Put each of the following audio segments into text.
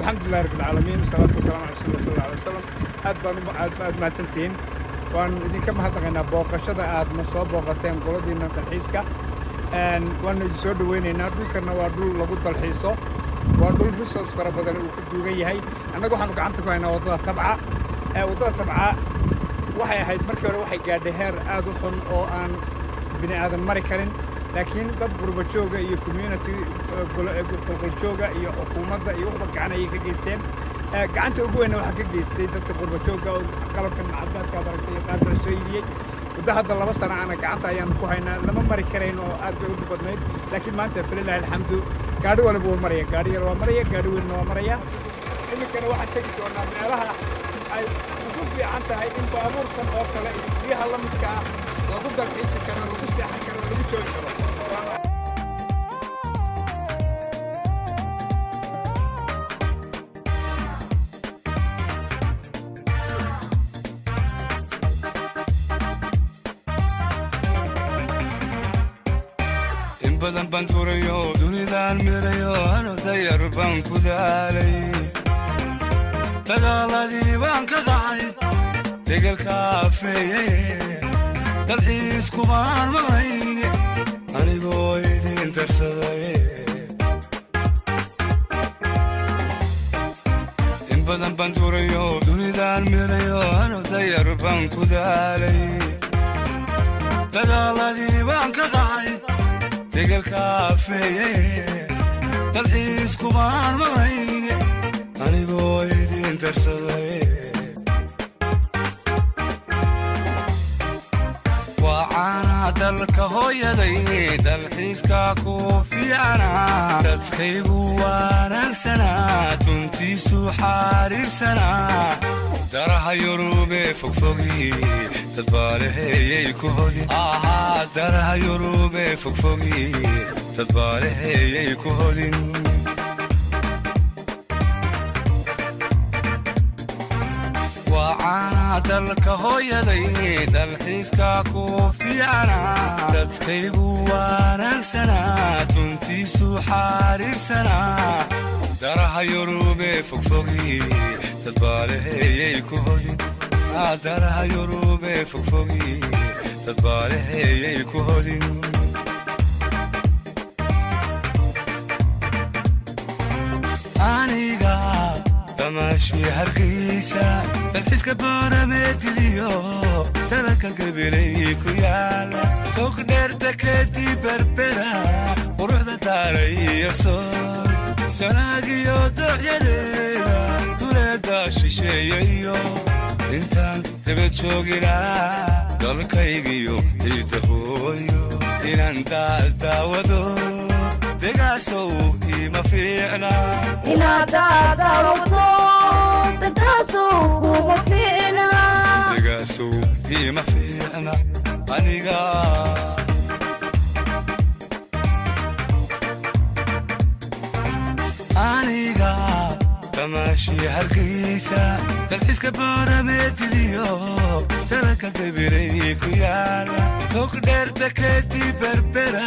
Alxamdulillahi rabbil caalamiin, wasalaatu wasalaamu cala rasuulillah sal alla alay wasalam. Aad baan aad aad mahadsantihiin. Waan idinka mahadnaqaynaa booqashada aad na soo booqateen, qoladiina dalxiiska. Waanu idin soo dhaweynaynaa. Dhulkanna waa dhul lagu dalxiiso, waa dhul resource fara badan uu ku duugan yahay. Annaga waxaanu gacanta ku haynaa waddada Tabca. Waddada Tabca waxay ahayd markii hore, waxay gaadhay heer aad u xun oo aan bini aadan mari karin, laakiin dad qurba jooga iyo community qolqoljooga iyo xukuumadda iyo waxba gacan ayay ka geysteen. Gacanta ugu weynna waxaa ka geystay dadka qurba joogga oo qalabkan macadaadka aad aragtay iyo qaar kale soo iibiyey. Muddo hadda 2 sano ana gacanta ayaanu ku haynaa. Lama mari karayn oo aad bay u dhib badnayd, laakiin maanta falilahi alxamdu, gaadhi waliba wuu maraya. Gaadhi yar waa maraya, gaadhi weynna waa maraya. Iminkana waxaan tegi doonaa meelaha ay ugu fiican tahay in baabuurkan oo kale iyo biyaha la midka ah lagu dalxiisi karo, lagu seexan karo, lagu joogi karo. In badan baan tuurayo, dunidaan mirayo, ano dayar baan ku daalay. Dagaaladii baan ka qaxay, degelka afeeyey, dalxiis kumaan maqlayne, anigoo idin darsaday. In badan baan tuurayo, dunidaan mirayo, ano dayar baan ku daalay. Dagaaladii baan ka qaxay, degelka afeeyey, dalxiis kumaan maqlayne, anigoo idin darsaday. Waa caana dalka hooyaday, dalxiiska ku fiicana, dadkaygu wanaagsanaa, tuntiisu xariirsanaa. Daraha Yurube fogfogi, dad baaleheeyay ku hodin ahaa. Daraha Yurube fogfogi, dad baaleheeyay ku hodin. Waa caana dalka hooyaday, dalxiiska ku fiicana, dadkaygu wanaagsanaa, tuntiisu xariirsanaa. Daraha Yurube fogfogi, dad baaleheeyay ku hodin. Daraha Yurube fogfogi, dad baaleheeyay ku hodin. Aniga damaashii Hargeysa, dalxiiska Boorameediliyo, dalalka Gabilay ku yaala, tog dheerta kadib Berbera, quruxda daaray iyo sool, Sanaagiyo dooxyadeeda, duleeda shisheeyayo, intaan daba joogilaa dalkaygiyo ciidda hooyo, inaan daadaawado degaasow ima fiicna. Inaad daadawato degaasow kuma fiicna. Degaasow ima fiicna aniga. Aniga damaashii Hargeysa, dalxiiska Boorameediliyo, dalalka Gabilay ku yaala, tog dheerta kadib Berbera,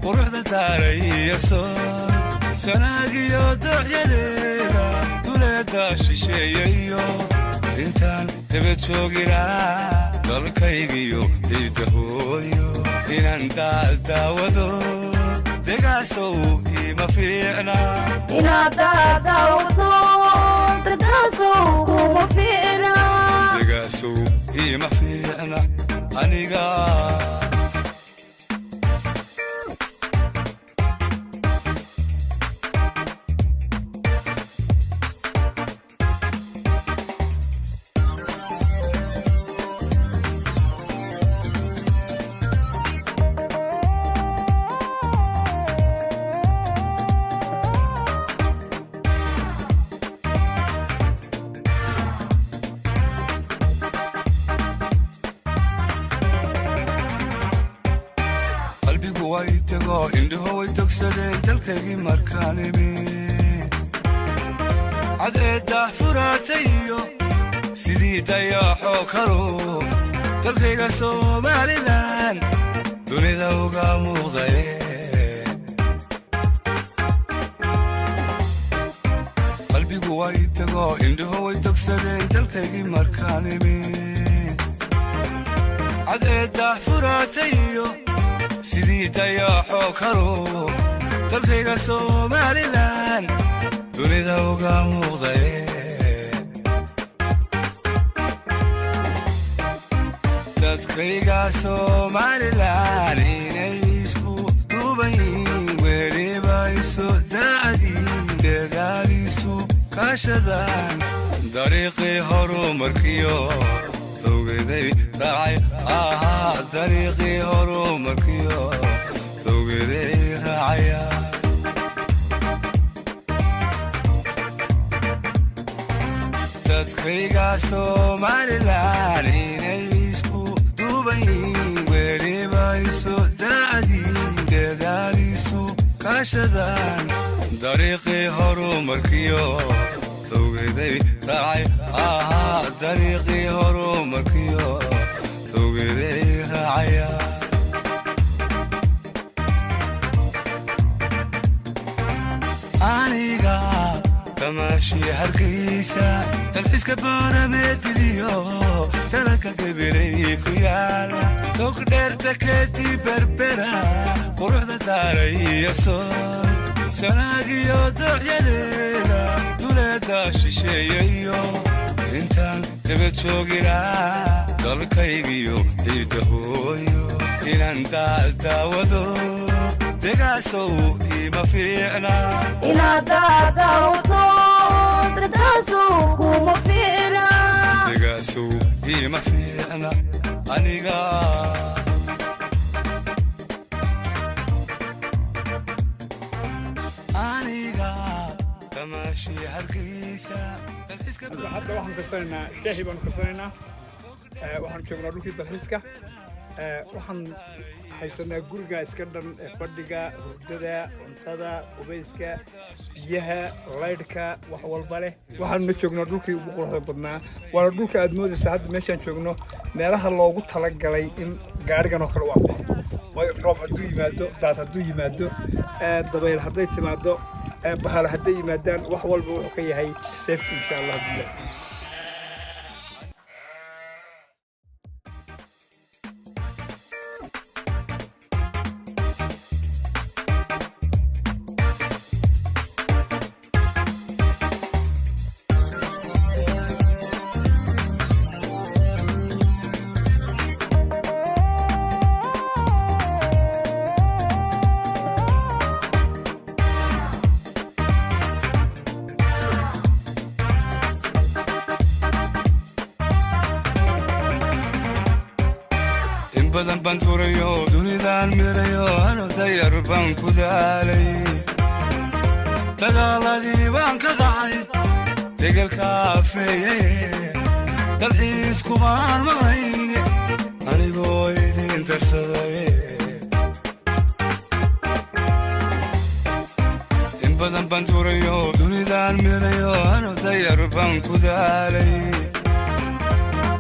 quruxda daaray iyo sool, Sanaagiyo dooxyadeeda, duleeda shisheeyayo, intaan daba joogilaa dalkaygiyo ciidda hooyo, inaan daadaawado degaasow ima fiicna. Inaad daadawato degaasow kuma fiicna. Degaasow ima fiicna aniga. Qalbigu way tego, indhuhu way togsadeen dalkaygii markaan imi. Cadceedda furaatay iyo sidii dayaxoo kalu dalkayga Somalilan dunida uga muuqdaye. Qalbigu Dugsadeen dalkaygii markaan imi, cadceedda furaatayo sidii dayaxoo kalo dalkayga Somaliland dunida uga muuqdaye. Dadkayga Somaliland inay isku duuban yihiin, weliba isu daacadiin, dadaaliisu kaashadaan, dariiqii horumarkiyo towgeday raacay ahaa, dariiqii horumarkiyo towgeday raacaya. Dadkayga Somaliland inay isku duuban yihiin, weliba isu daacadiin, dadaaliisu kaashadaan, dariiqii horumarkiyo towgeday raacay ahaa, dariiqii horumarkiyo towgeday raacaya. Aniga tamaashii Hargeysa, dalxiiska Boorameediliyo dalanka Gabilay ku yaala, tog dheerta kadib Berbera, quruxda Daaray iyo Sool, Sanaagiyo dooxyadeeda, duleeda shisheeyayo intaan daba joogilaa dalkaygiyo ciidda hooyo inaan daadaawado degaasow ima fiicna. Inaad daadawato degdaasow kuma fiicna. Degaasow ima fiicna aniga. Aniga tamaashii Hargeysa, dalxiiska. Hadda waxaan karsanaynaa shaahi baanu karsanaynaa. Waxaan joognaa dhulkii dalxiiska. Waxaan haysanaa guriga iska dhan ee fadhiga, hurdada, cuntada, qubayska, biyaha, laydhka, wax walba leh. Waxaanuna joognaa dhulkii ugu quruxda badnaa, waana dhulka aad moodaysa hadda meeshaan joogno meelaha loogu talagalay in gaarigan oo kale u anfaco, waayo roob hadduu yimaado, daad hadduu yimaado, dabayl hadday timaado, bahalo hadday yimaadaan, wax walba wuxuu ka yahay safety, insha Allah billah. In badan baan tuurayo, dunidaan mirayo, ano dayar baan ku daalay, dagaaladii baan ka dhacay, degelka afeeye, dalxiis kumaan maqlayne anigoo idin darsaday. In badan baan tuurayo, dunidaan mirayo, ano dayar baan ku daalay,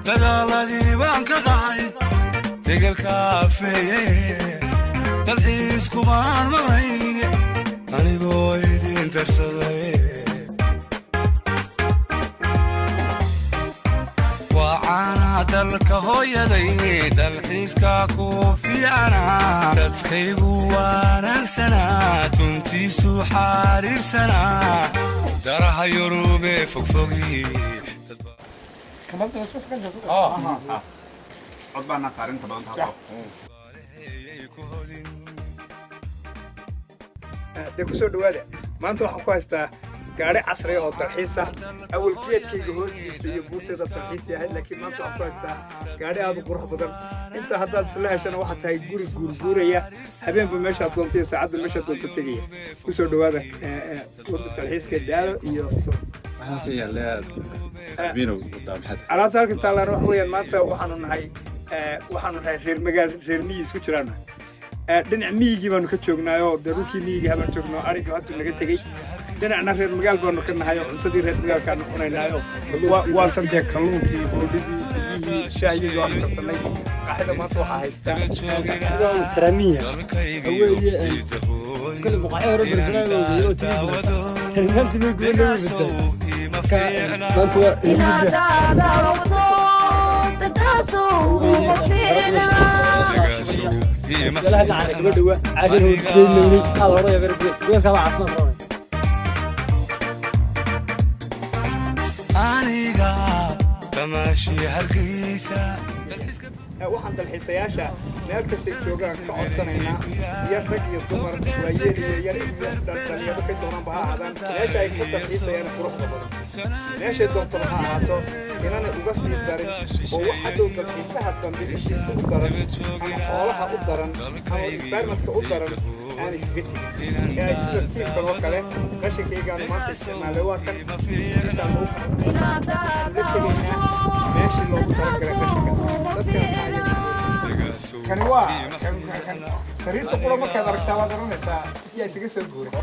dagaaladii baan ka dhacay, degelka afeeye, dalxiis kumaan maqlayne anigoo idin darsaday. Waa caana dalka hooyaday, dalxiiska ku fiicana, dadkaygu wanaagsanaa, tuntiisu xariirsanaa, daraha Yurube fogfogi. Cod baana saarinta badan taasoo. Ku hodin. Dee kusoo dhawaada. Maanta waxaan ku haystaa gaari casri oo dalxiis ah. Awal geedkayga hoostiisa iyo buurteeda dalxiis yahay, laakiin maanta waxaan ku haystaa gaari aad u qurux badan. Inta haddaad isla heshana, waxaa tahay guri guurguuraya, habeenba meeshaad doonto iyo saacadda meeshaad doonto tegaya. Kusoo dhawaada wadda dalxiiska Daalo iyo alaabta halkan taallaan. Waxa weeyaan, maanta waxaanu nahay reer magaal, reer miyi isku jiraana. Dhinac miyigii baanu ka joognaayoo dee dhulkii miyigii habaan joognoo ariga hadduu naga tegey. Dhinacna reer magaal baanu ka nahay oo cuntadii reer magaalkaanu cunaynaayo. Waa tan dee kalluunkii, boodhidii, biyihii, shaahiyadii waanu karsanay. Qaaxida maanta waxaa haystaa dalkaygiyo ciidda hooyo inaan daawado degaasow ima Marka maanta waa Inaad dawto dadkaasu uma fiicna. Degaasow iima galaha nacana kama dhawa caagan horseynayni aad hore yagar geeska baa caafimaad rabay. Aniga tamaashii Hargeysa dalxiiska. Waxaan dalxiisayaasha meel kastay joogaan ka codsanaynaa, iyo rag iyo dumar, waayeel iyo yar iyo dhalinyaro kay doonaanba ha ahaadaan, meesha ay ka dalxiisayaan quruxda badan, meeshay doontaba ha ahaato, inanay uga sii darin oo wax hadhow dalxiisaha dambe ishiisa u daran ama xoolaha u daran ama environmentka u daran aanay kaga tegin, ee ay sida tiimkan oo kale qashinkaygaanu maanta isticmaalay waa kan sidiisaa lagu Inaad la tegaynaa meeshii loogu talagalay qashinka dadkana taaya. Degaasow Kani waa kan sariirta qura markaad aragtaa waad oranaysaa yaa isaga soo guuray.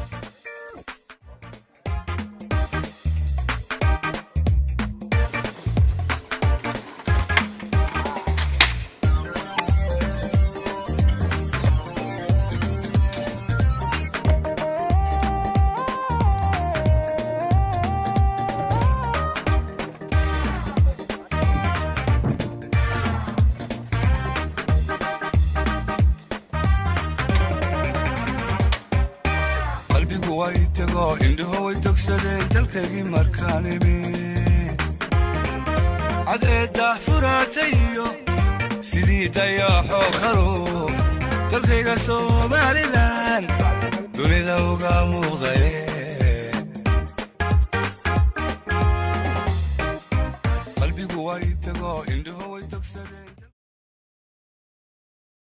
Qalbigu way tego, indhuhu way togsadeen dalkaygii markaan imi. Cadceedda furaatay iyo sidii dayaxoo kalu dalkayga Somalilan dunida uga muuqdaye.